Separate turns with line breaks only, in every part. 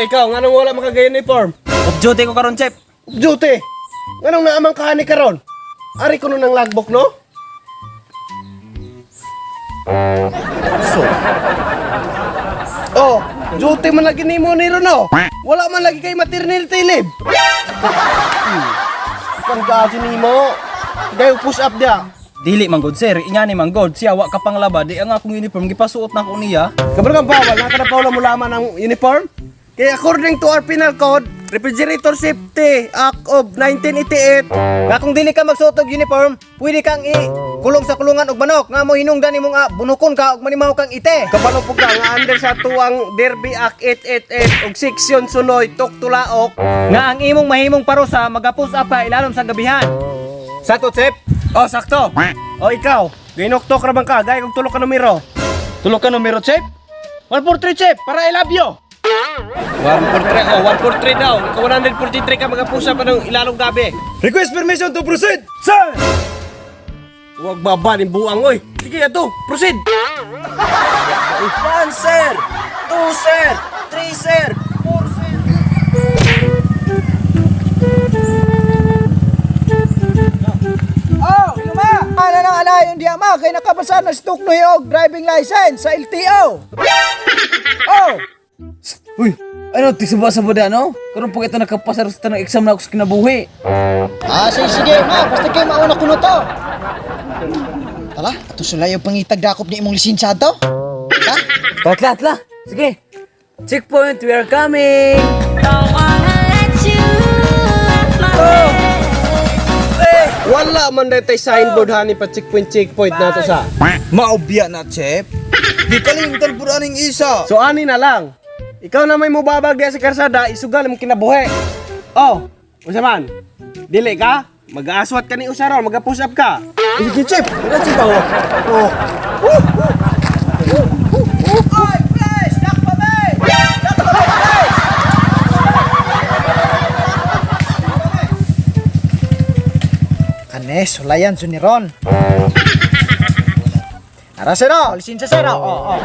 ikaw, nganong wala makag-uniform?
Off duty ko karon, Chef.
Duty! Nganong naamang kahani karon? Ari ko nun ang logbook, no? So. Oh, duty man lagi nimo ni ron, no? Wala man lagi kay maternity leave. Kang gaji nimo. Dayo push up dia.
Dili man god, sir. Ingani man god, siya wa ka panglaba, di ang akong uniform gipasuot na ko niya.
Kabalo kang bawal, naka na Paula mo laman ang uniform? Kaya according to our penal code, Refrigerator Safety Act of 1988,
Nga kung dili ka magsuot og uniform, pwede kang i-kulong sa kulungan og manok nga mo hinungdan nimong bunukon ka og manimaw kang ite.
Kabalo po ka nga under sa tuwang Derby Act 888 ug section sunoy tuktulaok.
Nga ang imong mahimong parusa magapush up ka ilalom sa gabihan.
Sakto, Chef? Oh, sakto. Oh, ikaw, ginuktok ra bang ka? Gay kog tulo ka numero.
Tulo ka numero, Chef? 143, Chef, para I love you.
143, oh, 143 daw. Ikaw 143 ka magapusa pa ng ilalong gabi.
Request permission to proceed, sir.
Huwag baba ning buang oy. Sige ato, proceed.
1 sir, 2 sir, 3 sir, 4 sir.
Oh, ma! Ana nang anayon diya ma kay nakabasa na si Tuknoy og driving license sa LTO. Oh,
Uy, ano, tisaba-saba da, no? Karon pag ito nakapasar sa tanang exam na ako sa kinabuhi.
ah sige sige ma, basta kay mauna kuno to. Tala, ato sila yung pangitag dakop ni imong lisensya to. Ha?
Tla, tla, sige. Checkpoint, we are coming!
Don't wanna let you out my head.
Wala man dahil tay signboard hani pa checkpoint checkpoint na to sa.
Maobya na, Chef. Di kalimtan po aning isa.
So ani na lang. Ikaw na may mubabag diya sa karsada, isugal mo kinabuhi. Oh, unsa man? Dili ka? Mag-aaswat ka ni usa ron, mag-push up ka.
Sige, Chef. Wala, Chef, ako.
Oh.
Oy, please, dakpa be. Dakpa be, please. Kane, sulayan suniron. Ara sero, lisensya sero. Oh, oh.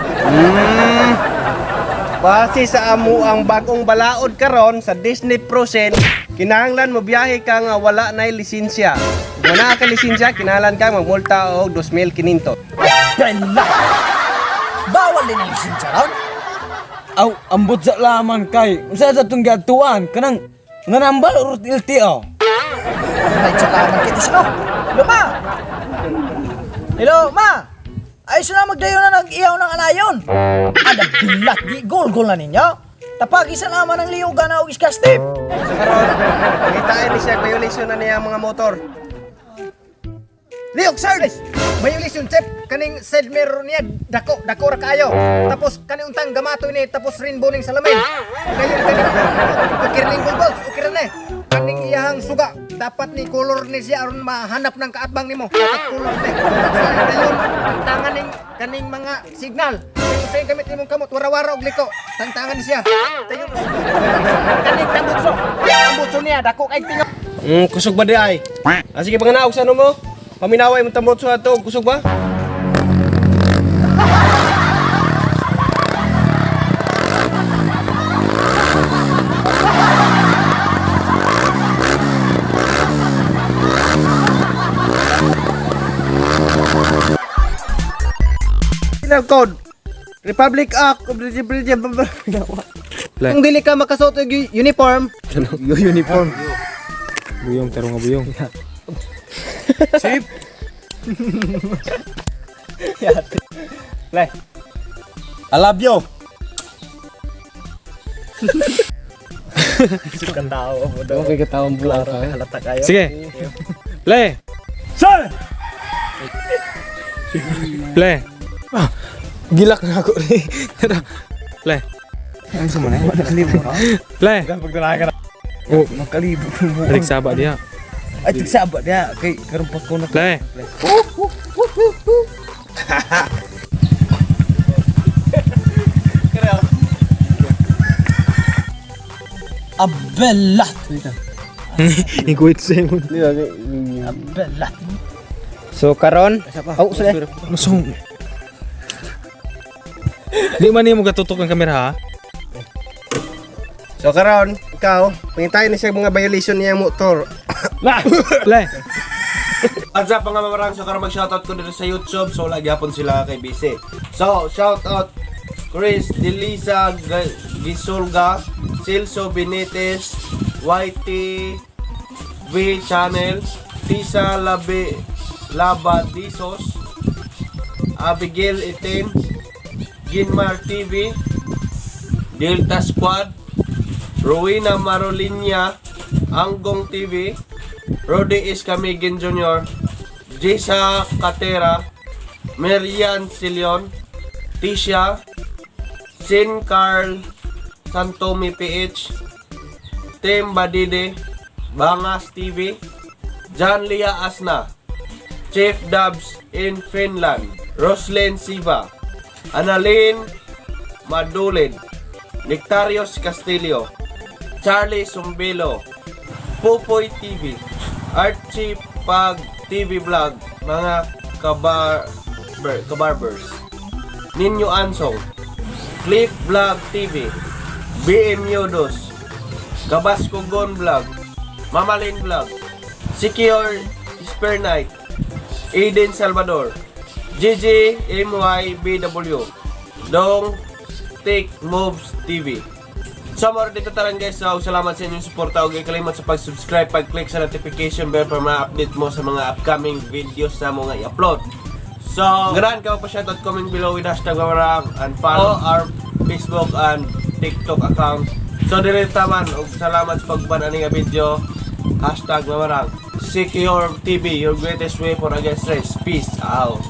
Base sa amo ang bagong balaod karon sa Disney Frozen, kinahanglan mo biyahe ka nga wala nay lisensya. Kung wala ka lisensya, kinahanglan ka magmulta og 2,500.
Bella. Bawal din ang lisensya ron.
Aw, ambot sa laman kay. Unsa sa itong gatuan? Kanang, nanambal or LTO?
Ay, tsaka man kita siya, no? Luma! Hello, ma! Ay, sila magdayo na nag-iyaw ng anayon. Ada bilat, di gol-gol na ninyo. Tapagi sa naman ang liyugan na og iskastip.
So karon, pakitain ni siya violation na niya ang mga motor.
Liog sir. Violation chef kaning side mirror niya dako dako ra kaayo. Tapos kaning untang gamato ni tapos rainbow ning salamin. Kayon kaning okay ra ning gold okay ra ni. Kaning iyahang suga dapat ni color ni siya aron mahanap ng kaatbang nimo. Dapat color ni. So dayon tangan ning kaning mga signal. Kung sa gamit nimong kamot wara-wara og liko, tangtangan ni siya. Dayon kaning tambutso. Tambutso niya dako kay tinga.
Kusog ba di ay? Ah, sige, panganaog sa ano mo? Paminaway mo tambotso ato, kusog ba? Penal Code, Republic Act of the
Kung dili ka makasuot og uniform,
Uniform. Buyong, tarong nga buyong. Chef!
Play.
I love you.
Okay, katawang bulang ka.
Sige. Play.
Sir!
Play. Ah, gilak na ako rin. Play.
Ano sa mga? Nakalibo ka?
Play.
Oh, nakalibo.
Balik saba diha.
Ay, tigsaba niya. Kay, karon pa ko na.
Play.
Abelat!
Ikuit sa mo.
Abelat.
So karon, oh, sila.
Masong. Di man nimo gatutok ang kamera ha.
So karon, ikaw, pangitayo ni siya mga violation niya motor.
La! Le!
What's up, mga mamarang? So karon mag-shoutout ko dito sa YouTube. So lagi hapon sila kay busy. So shoutout Chris Delisa Gisulga, Celso Benitez, YT V Channel, Tisa Labi Labadisos, Abigail Itin, Ginmar TV, Delta Squad, Rowena Marolinya, Anggong TV, Rody Escamigin Jr., Jisa Catera, Marian Silion, Tisha, Sin Carl Santomi PH, Tim Badide, Bangas TV, John Lia Asna, Chief Dubs in Finland, Roslyn Siva, Annalyn Madulid, Nectarios Castillo, Charlie Sumbilo, Pupoy TV, Archie Pag TV Vlog, mga kabarbers, Ninyo Ansong, Cliff Vlog TV, BM Yodos, Kabasco Gon Vlog, Mamalin Vlog, Secure Spare Night, Eden Salvador, GG MYBW, Dong Take Moves TV. So, more dito taran, guys. So, salamat sa inyong suporta. Huwag kalimot sa pag-subscribe, pag-click sa notification bell para ma-update mo sa mga upcoming videos sa mga i-upload. So, ganahan ka pa shoutout, comment below with #Mamarang and follow our Facebook and TikTok account. So, dire taman, ug salamat sa pagban ani nga video. #Mamarang. Secure TV, your greatest weapon against stress. Peace out.